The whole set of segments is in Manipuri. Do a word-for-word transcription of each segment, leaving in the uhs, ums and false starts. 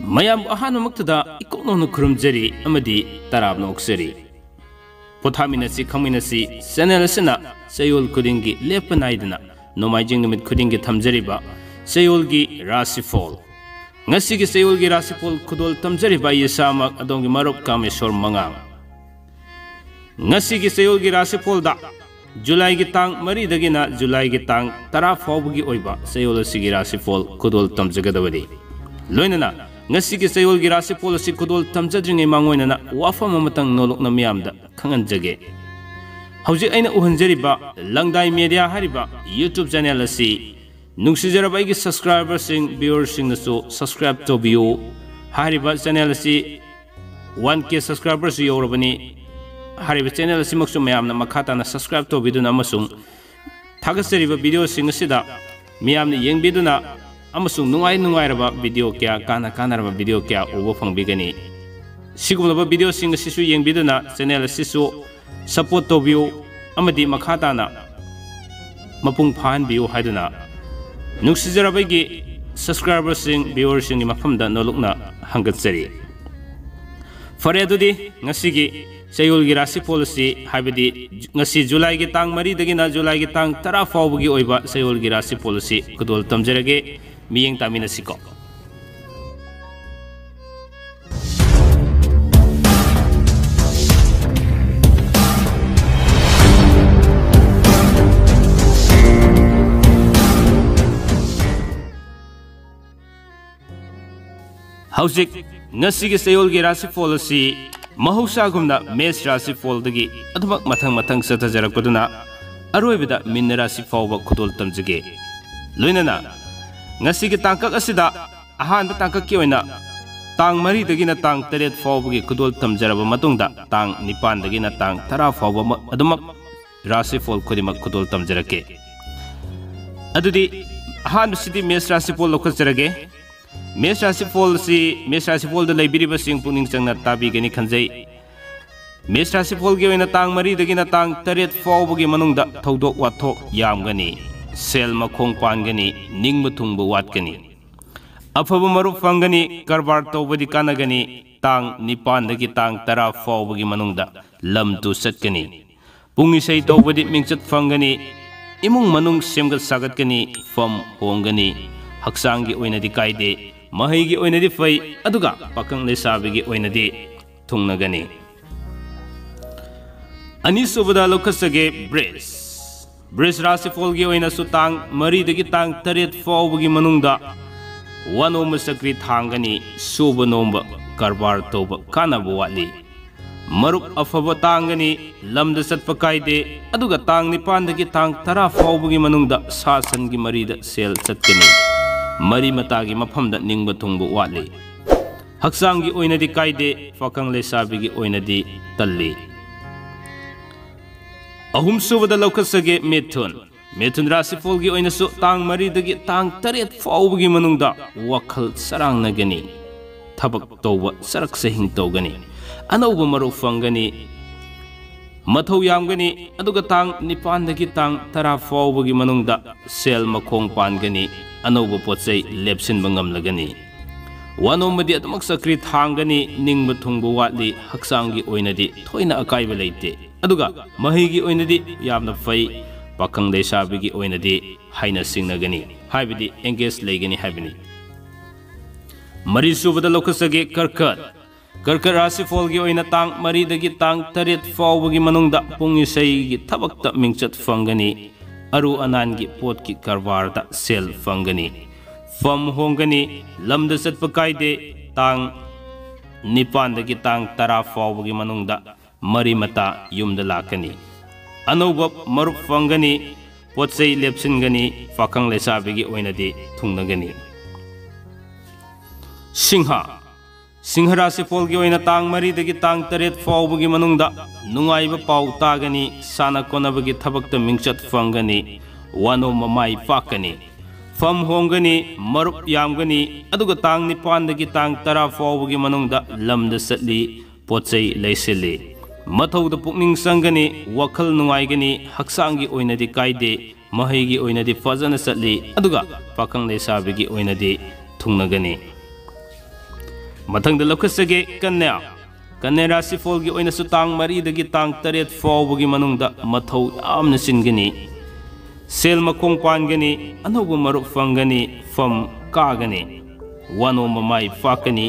ꯃꯌꯥꯝꯕꯨ ꯑꯍꯥꯟꯕꯃꯛꯇꯗ ꯏꯀꯣꯛ ꯅꯧꯅ ꯈꯨꯔꯨꯝꯖꯔꯤ ꯑꯃꯗꯤ ꯇꯔꯥꯝꯅ ꯑꯣꯛꯆꯔꯤ꯫ ꯄꯣꯊꯥꯃꯤꯟꯅꯁꯤ, ꯈꯪꯃꯤꯟꯅꯁꯤ ꯆꯦꯅꯦꯜ ꯑꯁꯤꯅ ꯆꯌꯣꯜ ꯈꯨꯗꯤꯡꯒꯤ ꯂꯦꯞꯄ ꯅꯥꯏꯗꯅ ꯅꯣꯡꯃꯥꯏꯖꯤꯡ ꯅꯨꯃꯤꯠ ꯈꯨꯗꯤꯡꯒꯤ ꯊꯝꯖꯔꯤꯕ ꯆꯌꯣꯜꯒꯤ ꯔꯥꯁꯤꯐꯣꯜ꯫ ꯉꯁꯤꯒꯤ ꯆꯌꯣꯜꯒꯤ ꯔꯥꯁꯤꯐꯣꯜ ꯈꯨꯗꯣꯜ ꯇꯝꯖꯔꯤꯕ ꯑꯩ ꯏꯁꯥꯃꯛ ꯑꯗꯣꯝꯒꯤ ꯃꯔꯨꯞ ꯀꯥꯃꯦꯁꯣꯔ ꯃꯉꯥꯡ꯫ ꯉꯁꯤꯒꯤ ꯆꯌꯣꯜꯒꯤ ꯔꯥꯁꯤꯐꯣꯜꯗ ꯖꯨꯂꯥꯏꯒꯤ ꯇꯥꯡ ꯃꯔꯤꯗꯒꯤꯅ ꯖꯨꯂꯥꯏꯒꯤ ꯇꯥꯡ ꯇꯔꯥ ꯐꯥꯎꯕꯒꯤ ꯑꯣꯏꯕ ꯆꯌꯣꯜ ꯑꯁꯤꯒꯤ ꯔꯥꯁꯤꯐꯣꯜ ꯈꯨꯗꯣꯜ ꯇꯝꯖꯒꯗꯕꯅꯤ꯫ ꯂꯣꯏꯅꯅ ꯉꯁꯤꯒꯤ ꯆꯌꯣꯜꯒꯤ ꯔꯥꯁꯤꯐꯣꯜ ꯑꯁꯤ ꯈꯨꯗꯣꯜ ꯇꯝꯖꯗ꯭ꯔꯤꯉꯩ ꯃꯥꯡꯑꯣꯏꯅꯅ ꯋꯥꯐꯝ ꯑꯃꯇꯪ ꯅꯣꯂꯨꯛꯅ ꯃꯤꯌꯥꯝꯗ ꯈꯪꯍꯟꯖꯒꯦ꯫ ꯍꯧꯖꯤꯛ ꯑꯩꯅ ꯎꯍꯟꯖꯔꯤꯕ ꯂꯪꯗꯥꯏ ꯃꯦꯗꯤꯌꯥ ꯍꯥꯏꯔꯤꯕ YouTube ꯆꯦꯅꯦꯜ ꯑꯁꯤ ꯅꯨꯡꯁꯤꯖꯔꯕ ꯑꯩꯒꯤ ꯁꯕꯁꯀ꯭ꯔꯥꯏꯕꯔꯁꯤꯡ, ꯚ꯭ꯌꯨꯋꯔꯁꯤꯡꯅꯁꯨ ꯁꯕꯁꯀ꯭ꯔꯥꯏꯕ ꯇꯧꯕꯤꯌꯨ꯫ ꯍꯥꯏꯔꯤꯕ ꯆꯦꯅꯦꯜ ꯑꯁꯤ ꯋꯥꯟ ꯀꯦ ꯁꯕꯁꯀ꯭ꯔꯥꯏꯕꯔꯁꯨ ꯌꯧꯔꯕꯅꯤ꯫ ꯍꯥꯏꯔꯤꯕ ꯆꯦꯅꯦꯜ ꯑꯁꯤꯃꯛꯁꯨ ꯃꯌꯥꯝꯅ ꯃꯈꯥ ꯇꯥꯅ ꯁꯕꯁꯀ꯭ꯔꯥꯏꯕ ꯇꯧꯕꯤꯗꯨꯅ ꯑꯃꯁꯨꯡ ꯊꯥꯒꯠꯆꯔꯤꯕ ꯚꯤꯗꯤꯑꯣꯁꯤꯡ ꯑꯁꯤꯗ ꯃꯤꯌꯥꯝꯅ ꯌꯦꯡꯕꯤꯗꯨꯅ ꯑꯃꯁꯨꯡ ꯅꯨꯡꯉꯥꯏ ꯅꯨꯡꯉꯥꯏꯔꯕ ꯚꯤꯗꯤꯑꯣ ꯀꯌꯥ, ꯀꯥꯟꯅ ꯀꯥꯟꯅꯔꯕ ꯚꯤꯗꯤꯑꯣ ꯀꯌꯥ ꯎꯕ ꯐꯪꯕꯤꯒꯅꯤ꯫ ꯁꯤꯒꯨꯝꯂꯕ ꯚꯤꯗꯤꯑꯣꯁꯤꯡ ꯑꯁꯤꯁꯨ ꯌꯦꯡꯕꯤꯗꯨꯅ ꯆꯦꯅꯦꯜ ꯑꯁꯤꯁꯨ ꯁꯄꯣꯔꯠ ꯇꯧꯕꯤꯌꯨ ꯑꯃꯗꯤ ꯃꯈꯥ ꯇꯥꯅ ꯃꯄꯨꯡ ꯐꯥꯍꯟꯕꯤꯌꯨ ꯍꯥꯏꯗꯨꯅ ꯅꯨꯡꯁꯤꯖꯔꯕ ꯑꯩꯒꯤ ꯁꯕꯁꯀ꯭ꯔꯥꯏꯕꯔꯁꯤꯡ, ꯚ꯭ꯌꯨꯋꯔꯁꯤꯡꯒꯤ ꯃꯐꯝꯗ ꯅꯣꯂꯨꯛꯅ ꯍꯪꯒꯠꯆꯔꯤ꯫ ꯐꯔꯦ, ꯑꯗꯨꯗꯤ ꯉꯁꯤꯒꯤ ꯆꯌꯣꯜꯒꯤ ꯔꯥꯁꯤꯐꯣꯜ ꯑꯁꯤ, ꯍꯥꯏꯕꯗꯤ ꯉꯁꯤ ꯖꯨꯂꯥꯏꯒꯤ ꯇꯥꯡ ꯃꯔꯤꯗꯒꯤꯅ ꯖꯨꯂꯥꯏꯒꯤ ꯇꯥꯡ ꯇꯔꯥ ꯐꯥꯎꯕꯒꯤ ꯑꯣꯏꯕ ꯆꯌꯣꯜꯒꯤ ꯔꯥꯁꯤꯐꯣꯜ ꯑꯁꯤ ꯈꯨꯗꯣꯜ ꯇꯝꯖꯔꯒꯦ꯫ ꯃꯤꯠꯌꯦꯡ ꯇꯥꯃꯤꯟꯅꯁꯤꯀꯣ꯫ ꯍꯧꯖꯤꯛ ꯉꯁꯤꯒꯤ ꯆꯌꯣꯜꯒꯤ ꯔꯥꯁꯤꯐꯣꯜ ꯑꯁꯤ ꯃꯍꯧꯁꯥꯒꯨꯝꯅ ꯃꯦꯁ ꯔꯥꯁꯤꯐꯣꯜꯗꯒꯤ ꯑꯗꯨꯃꯛ ꯃꯊꯪ ꯃꯊꯪ ꯆꯠꯊꯖꯔꯛꯄꯗꯨꯅ ꯑꯔꯣꯏꯕꯗ ꯃꯤꯟꯅ ꯔꯥꯁꯤ ꯐꯥꯎꯕ ꯈꯨꯗꯣꯜ ꯇꯝꯖꯒꯦ꯫ ꯂꯣꯏꯅꯅ ꯉꯁꯤꯒꯤ ꯇꯥꯡꯀꯛ ꯑꯁꯤꯗ ꯑꯍꯥꯟꯕ ꯇꯥꯡꯀꯛꯀꯤ ꯑꯣꯏꯅ ꯇꯥꯡ ꯃꯔꯤꯗꯒꯤꯅ ꯇꯥꯡ ꯇꯔꯦꯠ ꯐꯥꯎꯕꯒꯤ ꯈꯨꯗꯣꯜ ꯇꯝꯖꯔꯕ ꯃꯇꯨꯡꯗ, ꯇꯥꯡ ꯅꯤꯄꯥꯟꯗꯒꯤꯅ ꯇꯥꯡ ꯇꯔꯥ ꯐꯥꯎꯕ ꯃ-, ꯑꯗꯨꯃꯛ ꯔꯥꯁꯤꯐꯣꯜ ꯈꯨꯗꯤꯡꯃꯛ ꯈꯨꯗꯣꯜ ꯇꯝꯖꯔꯛꯀꯦ꯫ ꯑꯗꯨꯗꯤ ꯑꯍꯥꯟꯕꯁꯤꯗꯤ ꯃꯦꯁ ꯔꯥꯁꯤꯐꯣꯜ ꯂꯧꯈꯠꯆꯔꯒꯦ꯫ ꯃꯦꯁ ꯔꯥꯁꯤꯐꯣꯜ ꯑꯁꯤ ꯃꯦꯁ ꯔꯥꯁꯤꯐꯣꯜꯗ ꯂꯩꯕꯤꯔꯤꯕꯁꯤꯡ ꯄꯨꯛꯅꯤꯡ ꯆꯪꯅ ꯇꯥꯕꯤꯒꯅꯤ ꯈꯟꯖꯩ꯫ ꯃꯦꯁ ꯔꯥꯁꯤꯐꯣꯜꯒꯤ ꯑꯣꯏꯅ ꯇꯥꯡ ꯃꯔꯤꯗꯒꯤꯅ ꯇꯥꯡ ꯇꯔꯦꯠ ꯐꯥꯎꯕꯒꯤ ꯃꯅꯨꯡꯗ ꯊꯧꯗꯣꯛ ꯋꯥꯊꯣꯛ ꯌꯥꯝꯒꯅꯤ, ꯁꯦꯜ ꯃꯈꯣꯡ ꯄꯥꯟꯒꯅꯤ, ꯅꯤꯡꯕ ꯊꯨꯡꯕ ꯋꯥꯠꯀꯅꯤ꯫ ꯑꯐꯕ ꯃꯔꯨꯞ ꯐꯪꯒꯅꯤ, ꯀꯔꯕꯥꯔ ꯇꯧꯕꯗꯤ ꯀꯥꯟꯅꯒꯅꯤ꯫ ꯇꯥꯡ ꯅꯤꯄꯥꯟꯗꯒꯤ ꯇꯥꯡ ꯇꯔꯥ ꯐꯥꯎꯕꯒꯤ ꯃꯅꯨꯡꯗ ꯂꯝ ꯇꯨ ꯆꯠꯀꯅꯤ꯫ ꯄꯨꯡ ꯏꯁꯩ ꯇꯧꯕꯗꯤ ꯃꯤꯡꯆꯠ ꯐꯪꯒꯅꯤ꯫ ꯏꯃꯨꯡ ꯃꯅꯨꯡ ꯁꯦꯝꯒꯠ ꯁꯥꯒꯠꯀꯅꯤ, ꯐꯝ ꯍꯣꯡꯒꯅꯤ꯫ ꯍꯛꯆꯥꯡꯒꯤ ꯑꯣꯏꯅꯗꯤ ꯀꯥꯏꯗꯦ, ꯃꯍꯩꯒꯤ ꯑꯣꯏꯅꯗꯤ ꯐꯩ, ꯑꯗꯨꯒ ꯄꯥꯈꯪ ꯂꯩꯁꯥꯕꯤꯒꯤ ꯑꯣꯏꯅꯗꯤ ꯊꯨꯡꯅꯒꯅꯤ꯫ ꯑꯅꯤꯁꯨꯕꯗ ꯂꯧꯈꯠꯆꯒꯦ ꯕ꯭ꯔꯤꯖ꯫ ꯕ꯭ꯔꯤꯖ ꯔꯥꯁꯤꯐꯣꯜꯒꯤ ꯑꯣꯏꯅꯁꯨ ꯇꯥꯡ ꯃꯔꯤꯗꯒꯤ ꯇꯥꯡ ꯇꯔꯦꯠ ꯐꯥꯎꯕꯒꯤ ꯃꯅꯨꯡꯗ ꯋꯥꯅꯣꯝꯕ ꯆꯀ꯭ꯔꯤ ꯊꯥꯡꯒꯅꯤ, ꯁꯨꯕ ꯅꯣꯝꯕ, ꯀꯔꯕꯥꯔ ꯇꯧꯕ ꯀꯥꯟꯅꯕ ꯋꯥꯠꯂꯤ꯫ ꯃꯔꯨꯞ ꯑꯐꯕ ꯇꯥꯡꯒꯅꯤ, ꯂꯝꯗ ꯆꯠꯄ ꯀꯥꯏꯗꯦ, ꯑꯗꯨꯒ ꯇꯥꯡ ꯅꯤꯄꯥꯟꯗꯒꯤ ꯇꯥꯡ ꯇꯔꯥ ꯐꯥꯎꯕꯒꯤ ꯃꯅꯨꯡꯗ ꯁꯥ ꯁꯟꯒꯤ ꯃꯔꯤꯗ ꯁꯦꯜ ꯆꯠꯀꯅꯤ꯫ ꯃꯔꯤ ꯃꯇꯥꯒꯤ ꯃꯐꯝꯗ ꯅꯤꯡꯕ ꯊꯨꯡꯕ ꯋꯥꯠꯂꯤ꯫ ꯍꯛꯆꯥꯡꯒꯤ ꯑꯣꯏꯅꯗꯤ ꯀꯥꯏꯗꯦ, ꯄꯥꯈꯪ ꯂꯩꯁꯥꯕꯤꯒꯤ ꯑꯣꯏꯅꯗꯤ ꯇꯜꯂꯤ꯫ ꯑꯍꯨꯝꯁꯨꯕꯗ ꯂꯧꯈꯠꯆꯒꯦ ꯃꯤꯊꯨꯟ꯫ ꯃꯤꯊꯨꯟ ꯔꯥꯁꯤꯐꯣꯜꯒꯤ ꯑꯣꯏꯅꯁꯨ ꯇꯥꯡ ꯃꯔꯤꯗꯒꯤ ꯇꯥꯡ ꯇꯔꯦꯠ ꯐꯥꯎꯕꯒꯤ ꯃꯅꯨꯡꯗ ꯋꯥꯈꯜ ꯆꯔꯥꯡꯅꯒꯅꯤ꯫ ꯊꯕꯛ ꯇꯧꯕ ꯆꯔꯛ ꯆꯍꯤꯡ ꯇꯧꯒꯅꯤ꯫ ꯑꯅꯧꯕ ꯃꯔꯨꯞ ꯐꯪꯒꯅꯤ꯫ ꯃꯊꯧ ꯌꯥꯝꯒꯅꯤ, ꯑꯗꯨꯒ ꯇꯥꯡ ꯅꯤꯄꯥꯟꯗꯒꯤ ꯇꯥꯡ ꯇꯔꯥ ꯐꯥꯎꯕꯒꯤ ꯃꯅꯨꯡꯗ ꯁꯦꯜ ꯃꯈꯣꯡ ꯄꯥꯟꯒꯅꯤ, ꯑꯅꯧꯕ ꯄꯣꯠ ꯆꯩ ꯂꯦꯞꯁꯤꯟꯕ ꯉꯝꯂꯒꯅꯤ꯫ ꯋꯥꯅꯣꯝꯕꯗꯤ ꯑꯗꯨꯃꯛ ꯆꯀ꯭ꯔꯤ ꯊꯥꯡꯒꯅꯤ, ꯅꯤꯡꯕ ꯊꯨꯡꯕ ꯋꯥꯠꯂꯤ, ꯍꯛꯆꯥꯡꯒꯤ ꯑꯣꯏꯅꯗꯤ ꯊꯣꯏꯅ ꯑꯀꯥꯏꯕ ꯂꯩꯇꯦ꯫ ꯑꯗꯨꯒ ꯃꯍꯩꯒꯤ ꯑꯣꯏꯅꯗꯤ ꯌꯥꯝꯅ ꯐꯩ, ꯄꯥꯈꯪ ꯂꯩꯁꯥꯕꯤꯒꯤ ꯑꯣꯏꯅꯗꯤ ꯍꯥꯏꯅ ꯁꯤꯡꯅꯒꯅꯤ, ꯍꯥꯏꯕꯗꯤ ꯑꯦꯡꯒꯦꯖ ꯂꯩꯒꯅꯤ ꯍꯥꯏꯕꯅꯤ꯫ ꯃꯔꯤꯁꯨꯕꯗ ꯂꯧꯈꯠꯆꯒꯦ ꯀꯔꯀꯠ꯫ ꯀꯔꯀꯠ ꯔꯥꯁꯤꯐꯣꯜꯒꯤ ꯑꯣꯏꯅ ꯇꯥꯡ ꯃꯔꯤꯗꯒꯤ ꯇꯥꯡ ꯇꯔꯦꯠ ꯐꯥꯎꯕꯒꯤ ꯃꯅꯨꯡꯗ ꯄꯨꯡ ꯏꯁꯩꯒꯤ ꯊꯕꯛꯇ ꯃꯤꯡꯆꯠ ꯐꯪꯒꯅꯤ꯫ ꯑꯔꯨ ꯑꯅꯥꯟꯒꯤ ꯄꯣꯠꯀꯤ ꯀꯔꯕꯥꯔꯗ ꯁꯦꯜ ꯐꯪꯒꯅꯤ꯫ ꯐꯝ ꯍꯣꯡꯒꯅꯤ꯫ ꯂꯝꯗ ꯆꯠꯄ ꯀꯥꯏꯗꯦ꯫ ꯇꯥꯡ ꯅꯤꯄꯥꯟꯗꯒꯤ ꯇꯥꯡ ꯇꯔꯥ ꯐꯥꯎꯕꯒꯤ ꯃꯅꯨꯡꯗ ꯃꯔꯤ ꯃꯇꯥ ꯌꯨꯝꯗ ꯂꯥꯛꯀꯅꯤ꯫ ꯑꯅꯧꯕ ꯃꯔꯨꯞ ꯐꯪꯒꯅꯤ꯫ ꯄꯣꯠ ꯆꯩ ꯂꯦꯞꯁꯤꯟꯒꯅꯤ꯫ ꯄꯥꯈꯪ ꯂꯩꯁꯥꯕꯤꯒꯤ ꯑꯣꯏꯅꯗꯤ ꯊꯨꯡꯅꯒꯅꯤ꯫ ꯁꯤꯡꯍ꯫ ꯁꯤꯡꯍ ꯔꯥꯁꯤꯐꯣꯜꯒꯤ ꯑꯣꯏꯅ ꯇꯥꯡ ꯃꯔꯤꯗꯒꯤ ꯇꯥꯡ ꯇꯔꯦꯠ ꯐꯥꯎꯕꯒꯤ ꯃꯅꯨꯡꯗ ꯅꯨꯡꯉꯥꯏꯕ ꯄꯥꯎ ꯇꯥꯒꯅꯤ꯫ ꯁꯥꯟꯅ ꯈꯣꯠꯅꯕꯒꯤ ꯊꯕꯛꯇ ꯃꯤꯡꯆꯠ ꯐꯪꯒꯅꯤ꯫ ꯋꯥꯅꯣꯝꯕ ꯃꯥꯏ ꯄꯥꯛꯀꯅꯤ꯫ ꯐꯝ ꯍꯣꯡꯒꯅꯤ, ꯃꯔꯨꯞ ꯌꯥꯝꯒꯅꯤ, ꯑꯗꯨꯒ ꯇꯥꯡ ꯅꯤꯄꯥꯟꯗꯒꯤ ꯇꯥꯡ ꯇꯔꯥ ꯐꯥꯎꯕꯒꯤ ꯃꯅꯨꯡꯗ ꯂꯝꯗ ꯆꯠꯂꯤ, ꯄꯣꯠ ꯆꯩ ꯂꯩꯁꯤꯜꯂꯤ꯫ ꯃꯊꯧꯗ ꯄꯨꯛꯅꯤꯡ ꯆꯪꯒꯅꯤ, ꯋꯥꯈꯜ ꯅꯨꯡꯉꯥꯏꯒꯅꯤ, ꯍꯛꯆꯥꯡꯒꯤ ꯑꯣꯏꯅꯗꯤ ꯀꯥꯏꯗꯦ, ꯃꯍꯩꯒꯤ ꯑꯣꯏꯅꯗꯤ ꯐꯖꯅ ꯆꯠꯂꯤ, ꯑꯗꯨꯒ ꯄꯥꯈꯪ ꯂꯩꯁꯥꯕꯤꯒꯤ ꯑꯣꯏꯅꯗꯤ ꯊꯨꯡꯅꯒꯅꯤ꯫ ꯃꯊꯪꯗ ꯂꯧꯈꯠꯆꯒꯦ ꯀꯟꯌꯥ꯫ ꯀꯟꯌꯥ ꯔꯥꯁꯤꯐꯣꯜꯒꯤ ꯑꯣꯏꯅꯁꯨ ꯇꯥꯡ ꯃꯔꯤꯗꯒꯤ ꯇꯥꯡ ꯇꯔꯦꯠ ꯐꯥꯎꯕꯒꯤ ꯃꯅꯨꯡꯗ ꯃꯊꯧ ꯌꯥꯝꯅ ꯆꯤꯟꯒꯅꯤ꯫ ꯁꯦꯜ ꯃꯈꯣꯡ ꯄꯥꯟꯒꯅꯤ, ꯑꯅꯧꯕ ꯃꯔꯨꯞ ꯐꯪꯒꯅꯤ, ꯐꯝ ꯀꯥꯒꯅꯤ, ꯋꯥꯅꯣꯝꯕ ꯃꯥꯏ ꯄꯥꯛꯀꯅꯤ꯫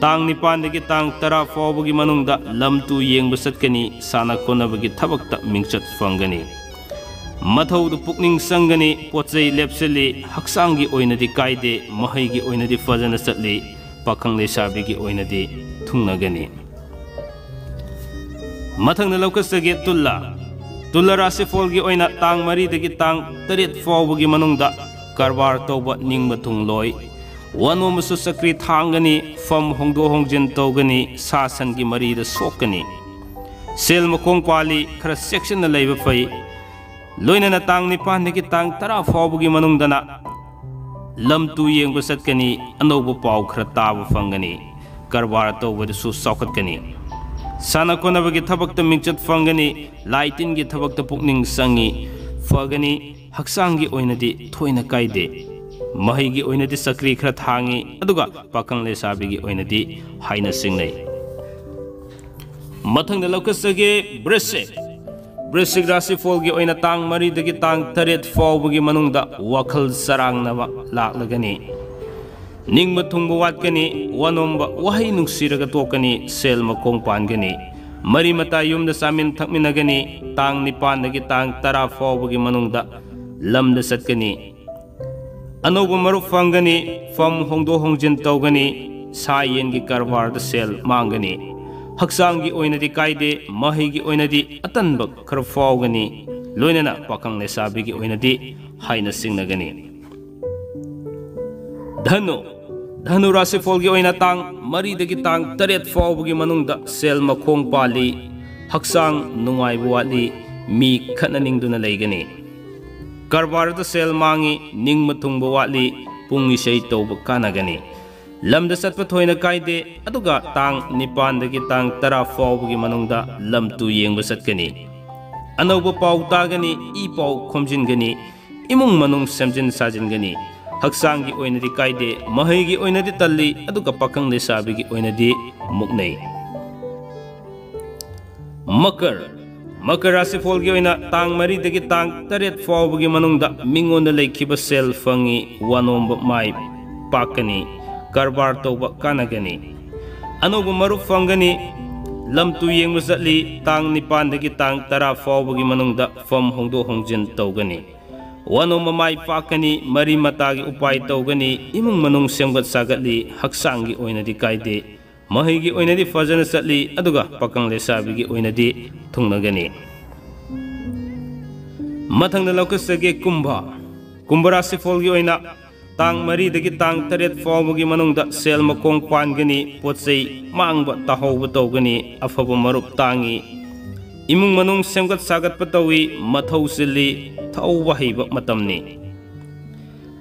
ꯇꯥꯡ ꯅꯤꯄꯥꯟꯗꯒꯤ ꯇꯥꯡ ꯇꯔꯥ ꯐꯥꯎꯕꯒꯤ ꯃꯅꯨꯡꯗ ꯂꯝ ꯇꯨ ꯌꯦꯡꯕ ꯆꯠꯀꯅꯤ, ꯁꯥꯟꯅ ꯈꯣꯠꯅꯕꯒꯤ ꯊꯕꯛꯇ ꯃꯤꯡꯆꯠ ꯐꯪꯒꯅꯤ꯫ ꯃꯊꯧꯗ ꯄꯨꯛꯅꯤꯡ ꯆꯪꯒꯅꯤ, ꯄꯣꯠ ꯆꯩ ꯂꯦꯞꯁꯤꯜꯂꯤ, ꯍꯛꯆꯥꯡꯒꯤ ꯑꯣꯏꯅꯗꯤ ꯀꯥꯏꯗꯦ, ꯃꯍꯩꯒꯤ ꯑꯣꯏꯅꯗꯤ ꯐꯖꯅ ꯆꯠꯂꯤ, ꯄꯥꯈꯪ ꯂꯩꯁꯥꯕꯤꯒꯤ ꯑꯣꯏꯅꯗꯤ ꯊꯨꯡꯅꯒꯅꯤ꯫ ꯃꯊꯪꯗ ꯂꯧꯈꯠꯆꯒꯦ ꯇꯨꯂꯥ꯫ ꯇꯨꯂꯥ ꯔꯥꯁꯤꯐꯣꯜꯒꯤ ꯑꯣꯏꯅ ꯇꯥꯡ ꯃꯔꯤꯗꯒꯤ ꯇꯥꯡ ꯇꯔꯦꯠ ꯐꯥꯎꯕꯒꯤ ꯃꯅꯨꯡꯗ ꯀꯔꯕꯥꯔ ꯇꯧꯕ ꯅꯤꯡꯕ ꯊꯨꯡꯂꯣꯏ꯫ ꯋꯥꯅꯣꯝꯕꯁꯨ ꯆꯀ꯭ꯔꯤ ꯊꯥꯡꯒꯅꯤ, ꯐꯝ ꯍꯣꯡꯗꯣꯛ ꯍꯣꯡꯖꯤꯟ ꯇꯧꯒꯅꯤ, ꯁꯥ ꯁꯟꯒꯤ ꯃꯔꯤꯗ ꯁꯣꯛꯀꯅꯤ꯫ ꯁꯦꯜ ꯃꯈꯣꯡ ꯄꯥꯜꯂꯤ, ꯈꯔ ꯆꯦꯛꯁꯤꯟꯅ ꯂꯩꯕ ꯐꯩ꯫ ꯂꯣꯏꯅꯅ ꯇꯥꯡ ꯅꯤꯄꯥꯟꯗꯒꯤ ꯇꯥꯡ ꯇꯔꯥ ꯐꯥꯎꯕꯒꯤ ꯃꯅꯨꯡꯗꯅ ꯂꯝ ꯇꯨ ꯌꯦꯡꯕ ꯆꯠꯀꯅꯤ, ꯑꯅꯧꯕ ꯄꯥꯎ ꯈꯔ ꯇꯥꯕ ꯐꯪꯒꯅꯤ, ꯀꯔꯕꯥꯔ ꯇꯧꯕꯗꯁꯨ ꯆꯥꯎꯈꯠꯀꯅꯤ꯫ ꯁꯥꯟꯅ ꯈꯣꯠꯅꯕꯒꯤ ꯊꯕꯛꯇ ꯃꯤꯡꯆꯠ ꯐꯪꯒꯅꯤ, ꯂꯥꯏ ꯇꯤꯟꯒꯤ ꯊꯕꯛꯇ ꯄꯨꯛꯅꯤꯡ ꯆꯪꯉꯤ, ꯐꯒꯅꯤ, ꯍꯛꯆꯥꯡꯒꯤ ꯑꯣꯏꯅꯗꯤ ꯊꯣꯏꯅ ꯀꯥꯏꯗꯦ꯫ ꯃꯍꯩꯒꯤ ꯑꯣꯏꯅꯗꯤ ꯆꯀ꯭ꯔꯤ ꯈꯔ ꯊꯥꯡꯉꯤ, ꯑꯗꯨꯒ ꯄꯥꯈꯪ ꯂꯩꯁꯥꯕꯤꯒꯤ ꯑꯣꯏꯅꯗꯤ ꯍꯥꯏꯅ ꯆꯤꯡꯅꯩ꯫ ꯃꯊꯪꯗ ꯂꯧꯈꯠꯆꯒꯦ ꯕ꯭ꯔꯤꯁꯤꯛ꯫ ꯕ꯭ꯔꯤꯁꯤꯛ ꯔꯥꯁꯤꯐꯣꯜꯒꯤ ꯑꯣꯏꯅ ꯇꯥꯡ ꯃꯔꯤꯗꯒꯤ ꯇꯥꯡ ꯇꯔꯦꯠ ꯐꯥꯎꯕꯒꯤ ꯃꯅꯨꯡꯗ ꯋꯥꯈꯜ ꯆꯔꯥꯡꯅꯕ ꯂꯥꯛꯂꯒꯅꯤ꯫ ꯅꯤꯡꯕ ꯊꯨꯡꯕ ꯋꯥꯠꯀꯅꯤ, ꯋꯥꯅꯣꯝꯕ ꯋꯥꯍꯩ ꯅꯨꯡꯁꯤꯔꯒ ꯇꯣꯛꯀꯅꯤ, ꯁꯦꯜ ꯃꯈꯣꯡ ꯄꯥꯟꯒꯅꯤ꯫ ꯃꯔꯤ ꯃꯇꯥ ꯌꯨꯝꯗ ꯆꯥꯃꯤꯟ ꯊꯛꯃꯤꯟꯅꯒꯅꯤ, ꯇꯥꯡ ꯅꯤꯄꯥꯟꯗꯒꯤ ꯇꯥꯡ ꯇꯔꯥ ꯐꯥꯎꯕꯒꯤ ꯃꯅꯨꯡꯗ ꯂꯝꯗ ꯆꯠꯀꯅꯤ꯫ ꯑꯅꯧꯕ ꯃꯔꯨꯞ ꯐꯪꯒꯅꯤ, ꯐꯝ ꯍꯣꯡꯗꯣꯛ ꯍꯣꯡꯖꯤꯟ ꯇꯧꯒꯅꯤ, ꯁꯥ ꯌꯦꯟꯒꯤ ꯀꯔꯕꯥꯔꯗ ꯁꯦꯜ ꯃꯥꯡꯒꯅꯤ꯫ ꯍꯛꯆꯥꯡꯒꯤ ꯑꯣꯏꯅꯗꯤ ꯀꯥꯏꯗꯦ, ꯃꯍꯩꯒꯤ ꯑꯣꯏꯅꯗꯤ ꯑꯇꯟꯕ ꯈꯔ ꯐꯥꯎꯒꯅꯤ, ꯂꯣꯏꯅꯅ ꯄꯥꯈꯪ ꯂꯩꯁꯥꯕꯤꯒꯤ ꯑꯣꯏꯅꯗꯤ ꯍꯥꯏꯅ ꯆꯤꯡꯅꯒꯅꯤ꯫ ꯙꯅꯨ꯫ ꯙꯅꯨ ꯔꯥꯁꯤꯐꯣꯜꯒꯤ ꯑꯣꯏꯅ ꯇꯥꯡ ꯃꯔꯤꯗꯒꯤ ꯇꯥꯡ ꯇꯔꯦꯠ ꯐꯥꯎꯕꯒꯤ ꯃꯅꯨꯡꯗ ꯁꯦꯜ ꯃꯈꯣꯡ ꯄꯥꯜꯂꯤ, ꯍꯛꯆꯥꯡ ꯅꯨꯡꯉꯥꯏꯕ ꯋꯥꯠꯂꯤ, ꯃꯤ ꯈꯠꯅꯅꯤꯡꯗꯨꯅ ꯂꯩꯒꯅꯤ꯫ ꯀꯔꯕꯥꯔꯗ ꯁꯦꯜ ꯃꯥꯡꯉꯤ, ꯅꯤꯡꯕ ꯊꯨꯡꯕ ꯋꯥꯠꯂꯤ, ꯄꯨꯡ ꯏꯁꯩ ꯇꯧꯕ ꯀꯥꯟꯅꯒꯅꯤ꯫ ꯂꯝꯗ ꯆꯠꯄ ꯊꯣꯏꯅ ꯀꯥꯏꯗꯦ, ꯑꯗꯨꯒ ꯇꯥꯡ ꯅꯤꯄꯥꯟꯗꯒꯤ ꯇꯥꯡ ꯇꯔꯥ ꯐꯥꯎꯕꯒꯤ ꯃꯅꯨꯡꯗ ꯂꯝ ꯇꯨ ꯌꯦꯡꯕ ꯆꯠꯀꯅꯤ꯫ ꯑꯅꯧꯕ ꯄꯥꯎ ꯇꯥꯒꯅꯤ, ꯏ ꯄꯥꯎ ꯈꯣꯝꯖꯤꯟꯒꯅꯤ, ꯏꯃꯨꯡ ꯃꯅꯨꯡ ꯁꯦꯝꯖꯤꯟ ꯁꯥꯖꯤꯟꯒꯅꯤ꯫ ꯍꯛꯆꯥꯡꯒꯤ ꯑꯣꯏꯅꯗꯤ ꯀꯥꯏꯗꯦ, ꯃꯍꯩꯒꯤ ꯑꯣꯏꯅꯗꯤ ꯇꯜꯂꯤ, ꯑꯗꯨꯒ ꯄꯥꯈꯪ ꯂꯩꯁꯥꯕꯤꯒꯤ ꯑꯣꯏꯅꯗꯤ ꯃꯨꯛꯅꯩ꯫ ꯃꯀꯔ, ꯃꯀꯔ ꯔꯥꯁꯤꯐꯣꯜꯒꯤ ꯑꯣꯏꯅ ꯇꯥꯡ ꯃꯔꯤꯗꯒꯤ ꯇꯥꯡ ꯇꯔꯦꯠ ꯐꯥꯎꯕꯒꯤ ꯃꯅꯨꯡꯗ ꯃꯤꯉꯣꯟꯗ ꯂꯩꯈꯤꯕ ꯁꯦꯜ ꯐꯪꯉꯤ, ꯋꯥꯅꯣꯝꯕ ꯃꯥꯏ ꯄꯥꯛꯀꯅꯤ, ꯀꯔꯕꯥꯔ ꯇꯧꯕ ꯀꯥꯟꯅꯒꯅꯤ꯫ ꯑꯅꯧꯕ ꯃꯔꯨꯞ ꯐꯪꯒꯅꯤ꯫ ꯂꯝ ꯇꯨ ꯌꯦꯡꯕ ꯆꯠꯂꯤ, ꯇꯥꯡ ꯅꯤꯄꯥꯟꯗꯒꯤ ꯇꯥꯡ ꯇꯔꯥ ꯐꯥꯎꯕꯒꯤ ꯃꯅꯨꯡꯗ ꯐꯝ ꯍꯣꯡꯗꯣꯛ ꯍꯣꯡꯖꯤꯟ ꯇꯧꯒꯅꯤ꯫ ꯋꯥꯅꯣꯝꯕ ꯃꯥꯏ ꯄꯥꯛꯀꯅꯤ, ꯃꯔꯤ ꯃꯇꯥꯒꯤ ꯎꯄꯥꯏ ꯇꯧꯒꯅꯤ, ꯏꯃꯨꯡ ꯃꯅꯨꯡ ꯁꯦꯝꯒꯠ ꯁꯥꯒꯠꯂꯤ, ꯍꯛꯆꯥꯡꯒꯤ ꯑꯣꯏꯅꯗꯤ ꯀꯥꯏꯗꯦ, ꯃꯍꯩꯒꯤ ꯑꯣꯏꯅꯗꯤ ꯐꯖꯅ ꯆꯠꯂꯤ, ꯑꯗꯨꯒ ꯄꯥꯈꯪ ꯂꯩꯁꯥꯕꯤꯒꯤ ꯑꯣꯏꯅꯗꯤ ꯊꯨꯡꯅꯒꯅꯤ꯫ ꯃꯊꯪꯗ ꯂꯧꯈꯠꯆꯒꯦ ꯀꯨꯝꯚ꯫ ꯀꯨꯝꯚ ꯔꯥꯁꯤꯐꯣꯜꯒꯤ ꯑꯣꯏꯅ ꯇꯥꯡ ꯃꯔꯤꯗꯒꯤ ꯇꯥꯡ ꯇꯔꯦꯠ ꯐꯥꯎꯕꯒꯤ ꯃꯅꯨꯡꯗ ꯁꯦꯜ ꯃꯈꯣꯡ ꯄꯥꯟꯒꯅꯤ, ꯄꯣꯠ ꯆꯩ ꯃꯥꯡꯕ ꯇꯥꯍꯧꯕ ꯇꯧꯒꯅꯤ, ꯑꯐꯕ ꯃꯔꯨꯞ ꯇꯥꯡꯉꯤ, ꯏꯃꯨꯡ ꯃꯅꯨꯡ ꯁꯦꯝꯒꯠ ꯁꯥꯒꯠꯄ ꯇꯧꯏ, ꯃꯊꯧ ꯆꯤꯜꯂꯤ, ꯊꯧꯕ ꯍꯩꯕ ꯃꯇꯝꯅꯤ꯫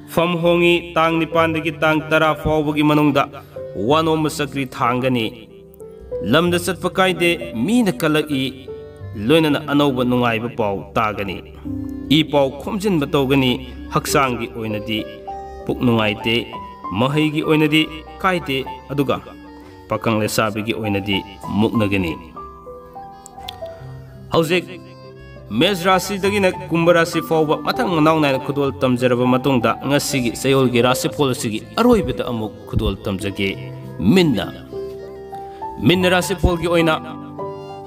ꯐꯝ ꯍꯣꯡꯉꯤ, ꯇꯥꯡ ꯅꯤꯄꯥꯟꯗꯒꯤ ꯇꯥꯡ ꯇꯔꯥ ꯐꯥꯎꯕꯒꯤ ꯃꯅꯨꯡꯗ ꯋꯥꯅꯣꯝꯕ ꯆꯀ꯭ꯔꯤ ꯊꯥꯡꯒꯅꯤ꯫ ꯂꯝꯗ ꯆꯠꯄ ꯀꯥꯏꯗꯦ, ꯃꯤꯅ ꯀꯜꯂꯛꯏ, ꯂꯣꯏꯅꯅ ꯑꯅꯧꯕ ꯅꯨꯡꯉꯥꯏꯕ ꯄꯥꯎ ꯇꯥꯒꯅꯤ꯫ ꯏ ꯄꯥꯎ ꯈꯣꯝꯖꯤꯟꯕ ꯇꯧꯒꯅꯤ, ꯍꯛꯆꯥꯡꯒꯤ ꯑꯣꯏꯅꯗꯤ ꯄꯨꯛ ꯅꯨꯡꯉꯥꯏꯇꯦ, ꯃꯍꯩꯒꯤ ꯑꯣꯏꯅꯗꯤ ꯀꯥꯏꯗꯦ, ꯑꯗꯨꯒ ꯄꯥꯈꯪ ꯂꯩꯁꯥꯕꯤꯒꯤ ꯑꯣꯏꯅꯗꯤ ꯃꯨꯛꯅꯒꯅꯤ꯫ ꯍꯧꯖꯤꯛ ꯃꯦꯁ ꯔꯥꯁꯤꯗꯒꯤꯅ ꯀꯨꯝꯚ ꯔꯥꯁꯤ ꯐꯥꯎꯕ ꯃꯊꯪ ꯃꯅꯥꯎ ꯅꯥꯏꯅ ꯈꯨꯗꯣꯜ ꯇꯝꯖꯔꯕ ꯃꯇꯨꯡꯗ, ꯉꯁꯤꯒꯤ ꯆꯌꯣꯜꯒꯤ ꯔꯥꯁꯤꯐꯣꯜ ꯑꯁꯤꯒꯤ ꯑꯔꯣꯏꯕꯗ ꯑꯃꯨꯛ ꯈꯨꯗꯣꯜ ꯇꯝꯖꯒꯦ꯫ ꯃꯤꯟꯅ, ꯃꯤꯟꯅ ꯔꯥꯁꯤꯐꯣꯜꯒꯤ ꯑꯣꯏꯅ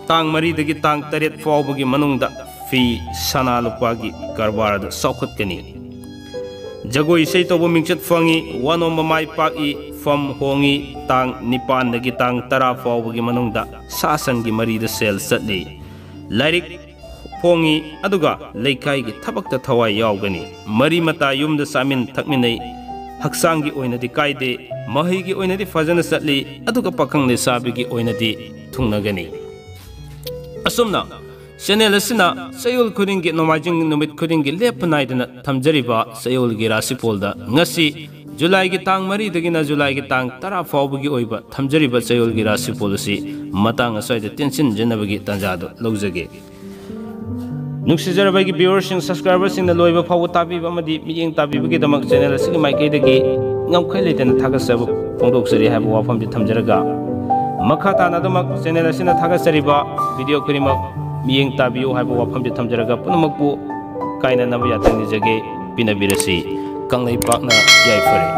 ꯇꯥꯡ ꯃꯔꯤꯗꯒꯤ ꯇꯥꯡ ꯇꯔꯦꯠ ꯐꯥꯎꯕꯒꯤ ꯃꯅꯨꯡꯗ ꯐꯤ ꯁꯅꯥ ꯂꯨꯄꯥꯒꯤ ꯀꯔꯕꯥꯔꯗ ꯆꯥꯎꯈꯠꯀꯅꯤ꯫ ꯖꯒꯣꯏ ꯏꯁꯩ ꯇꯧꯕ ꯃꯤꯡꯆꯠ ꯐꯪꯉꯤ, ꯋꯥꯅꯣꯝꯕ ꯃꯥꯏ ꯄꯥꯛꯏ, ꯐꯝ ꯍꯣꯡꯉꯤ, ꯇꯥꯡ ꯅꯤꯄꯥꯟꯗꯒꯤ ꯇꯥꯡ ꯇꯔꯥ ꯐꯥꯎꯕꯒꯤ ꯃꯅꯨꯡꯗ ꯁꯥ ꯁꯟꯒꯤ ꯃꯔꯤꯗ ꯁꯦꯜ ꯆꯠꯂꯤ꯫ ꯂꯥꯏꯔꯤꯛ ꯐꯣꯡꯉꯤ, ꯑꯗꯨꯒ ꯂꯩꯀꯥꯏꯒꯤ ꯊꯕꯛꯇ ꯊꯋꯥꯏ ꯌꯥꯎꯒꯅꯤ꯫ ꯃꯔꯤ ꯃꯇꯥ ꯌꯨꯝꯗ ꯆꯥꯃꯤꯟ ꯊꯛꯃꯤꯟꯅꯩ꯫ ꯍꯛꯆꯥꯡꯒꯤ ꯑꯣꯏꯅꯗꯤ ꯀꯥꯏꯗꯦ, ꯃꯍꯩꯒꯤ ꯑꯣꯏꯅꯗꯤ ꯐꯖꯅ ꯆꯠꯂꯤ, ꯑꯗꯨꯒ ꯄꯥꯈꯪ ꯂꯩꯁꯥꯕꯤꯒꯤ ꯑꯣꯏꯅꯗꯤ ꯊꯨꯡꯅꯒꯅꯤ꯫ ꯑꯁꯨꯝꯅ ꯆꯦꯅꯦꯜ ꯑꯁꯤꯅ ꯆꯌꯣꯜ ꯈꯨꯗꯤꯡꯒꯤ, ꯅꯣꯡꯃꯥꯏꯖꯤꯡ ꯅꯨꯃꯤꯠ ꯈꯨꯗꯤꯡꯒꯤ ꯂꯦꯞꯄ ꯅꯥꯏꯗꯅ ꯊꯝꯖꯔꯤꯕ ꯆꯌꯣꯜꯒꯤ ꯔꯥꯁꯤꯐꯣꯜꯗ ꯉꯁꯤ ꯖꯨꯂꯥꯏꯒꯤ ꯇꯥꯡ ꯃꯔꯤꯗꯒꯤꯅ ꯖꯨꯂꯥꯏꯒꯤ ꯇꯥꯡ ꯇꯔꯥ ꯐꯥꯎꯕꯒꯤ ꯑꯣꯏꯕ ꯊꯝꯖꯔꯤꯕ ꯆꯌꯣꯜꯒꯤ ꯔꯥꯁꯤꯐꯣꯜ ꯑꯁꯤ ꯃꯇꯥꯡ ꯑꯁ꯭ꯋꯥꯏꯗ ꯇꯦꯟꯁꯤꯟꯖꯅꯕꯒꯤ ꯇꯥꯟꯖꯥꯗꯨ ꯂꯧꯖꯒꯦ꯫ ꯅꯨꯡꯁꯤꯖꯔꯕ ꯑꯩꯒꯤ viewerꯁꯤꯡ, subscriberꯁꯤꯡꯅ ꯂꯣꯏꯕ ꯐꯥꯎꯕ ꯇꯥꯕꯤꯕ ꯑꯃꯗꯤ ꯃꯤꯠꯌꯦꯡ ꯇꯥꯕꯤꯕꯒꯤꯗꯃꯛ channel ꯑꯁꯤꯒꯤ ꯃꯥꯏꯀꯩꯗꯒꯤ ꯉꯝꯈꯩ ꯂꯩꯇꯅ ꯊꯥꯒꯠꯆꯕ ꯐꯣꯡꯗꯣꯛꯆꯔꯤ ꯍꯥꯏꯕ ꯋꯥꯐꯝꯗꯤ ꯊꯝꯖꯔꯒ, ꯃꯈꯥ ꯇꯥꯅ ꯑꯗꯨꯃꯛ channel ꯑꯁꯤꯅ ꯊꯥꯒꯠꯆꯔꯤꯕ video ꯈꯨꯗꯤꯡꯃꯛ ꯃꯤꯠꯌꯦꯡ ꯇꯥꯕꯤꯌꯨ ꯍꯥꯏꯕ ꯋꯥꯐꯝꯗꯤ ꯊꯝꯖꯔꯒ, ꯄꯨꯝꯅꯃꯛꯄꯨ ꯀꯥꯏꯅꯅꯕ ꯌꯥꯊꯪ ꯅꯤꯖꯒꯦ꯫ ꯄꯤꯅꯕꯤꯔꯁꯤ꯫ ꯀꯪꯂꯩꯄꯥꯛꯅ ꯌꯥꯏꯐꯔꯦ꯫